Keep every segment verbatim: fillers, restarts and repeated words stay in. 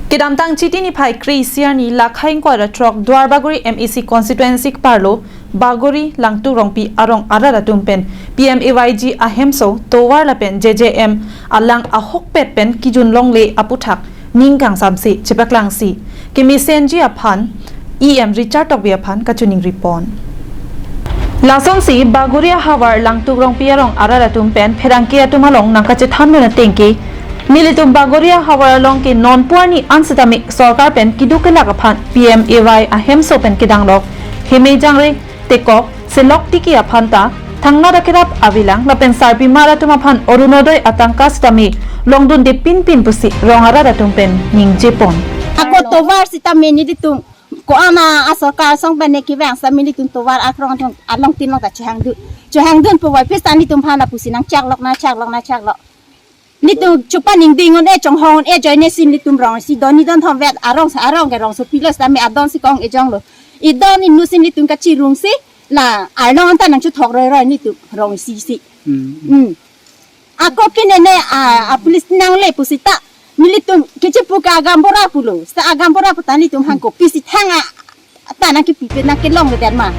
Kedamtang Chiti niphai kre-isi arni lakhai ingkoi ra throk Duar Bagori M A C constituency keparlo Bagori Langtuk Rongpi arong arat atum pen P M A Y G ahemso tovar lapen J J M alang ahokpet pen kejun longle aputhak ning kangsamse chepaklangsi kemesenji aphan E M Richard Tokbi aphan kachiningri pon. Lasonsi Bagori ahavar Langtuk Rongpi arong arat atum pen pherangke atum along nangkachethan dun ateng ke, nelitum Bagori ahavar along ke non pu arni an sitame sorkar pen keduk kelak aphan P M A Y ahemso pen kedanglok heme jangre, tekok, selok tiki aphan ta thangnat akerap avelang lapen sarpimar atum aphan Orunodoi atangka sitame longdunde pinpin pusi rong arat atum pen ningje pon. Ako tovar sitame nelitum ko-an a sorkar asong pen ne kevang sitame nelitum tovar akrong atum along tin long ta chehang dun. Chehang dun pu wai pis ta nelitum aphan lapusi nangchaklok nangchaklok nangchaklok. Nelitum chupa ningding un-e chonghong un-e ajoine si nelitum rong isi don ni don thom vet arong sa arong ke rongsopi lo sitame adon si kong-ejong lo. Idon inut si nelitum kachirung si la arlong anta nangchuthok roiroi nelitum rong isi si. Hmm. Hmm. Ako kinene a, a police nangle pusita nelitum kechepu ke agambura pulo. Sita agambura puta nelitum aphan kopisi thang a ta nangkepi pe nangkelongledet ma.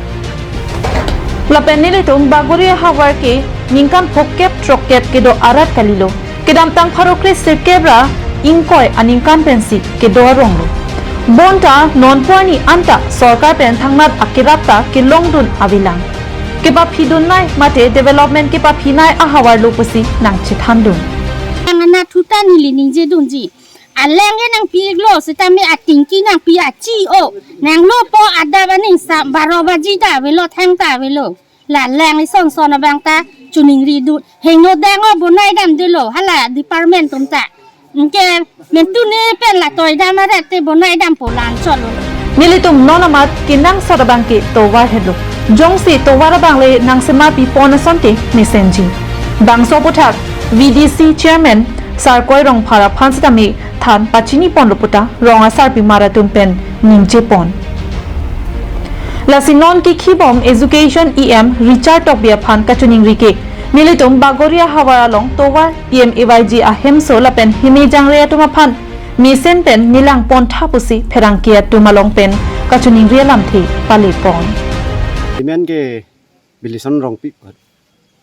Lapen nelitum Bagori ahavar ke ningkan phokep throkkep kedo arat kalilo. Kedamtang pharo kre sirkep ra ingkoi aningkan pensi kedo arong lo. Bonta non pu arni anta sorkar pen thangnat akerap ta kelongdun avelang. Kepaphidun nai mate development kepaphi nai ahavar lo pusi nangchethan dun. Nang ana thuta neli ningje dunji. Alang ke nangpi-iklo sitame atingki nangpi achi o. Nanglo po adap aning sa baro baji ta avelo thang ta avelo. La lang ison son abang ta chiningri dun. Hingno dang o bonai damdelo hala department atum ta. Anke mentu ne pen la toi dam aret te bonai dampo la-an chotlo. Nelitum non amat kenangsot abang ke tovar henlo. Jongsi tovar abang le nangsemarpi pon asonte mesenji. Bangso aputhak V D C chairman Sarkoi Rongphar aphan sitame than pachini ponlo puta rong asarpimar atum pen ningje pon. Lasi non kekhibom Education E M Richard Tokbi aphan kachiningri ke, nelitum Bagori ahavar along tovar P M A Y G ahemso lapen heme jangre atum aphan mesen pen nelang pontha pusi pherangke atum along pen kachiningri alamthe pale pon. Imen ke Bilison Rongpi.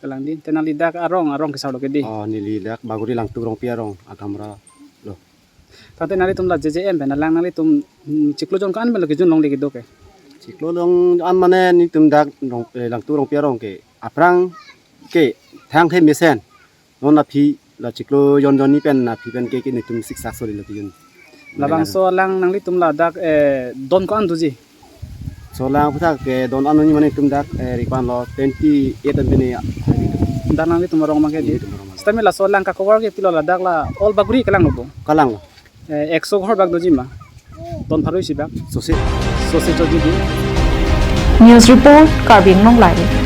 Kalang di, te nangli dak arong, arong kesar lo ke di? Oh, neli dak Bagori Langtuk Rongpi arong, agambura lo. Tangte nanglitum la J J M pen alang nanglitum, hmm, chiklo jon ko-an pen lo kejun longle kedo ke? Chiklo jon an mane nelitum dak rong, eh, Langtuk Rongpi arong ke aphrang ke thang the mesen. Non aphi la chiklo jon jon ni pen aphi pen ke ke nelitum siksak sori lo kejun. Labangso alang nanglitum la dak, eh, don ko-an doji? So alang aputhak ke don an ni mane nelitum dak, eh, ri ko-an lo twenty eight an bini ya. Dak nanglitum arong abang ke di? Nelitum arong abang. Sitame laso alang kakover ke pilo ladak la all Bagori kelang lo bo? Kelang lo. Eh, ekso ghor bak doji ma? Don pharo isi bak? Sose. Sose choji di. News report, Karbi Anglong Live.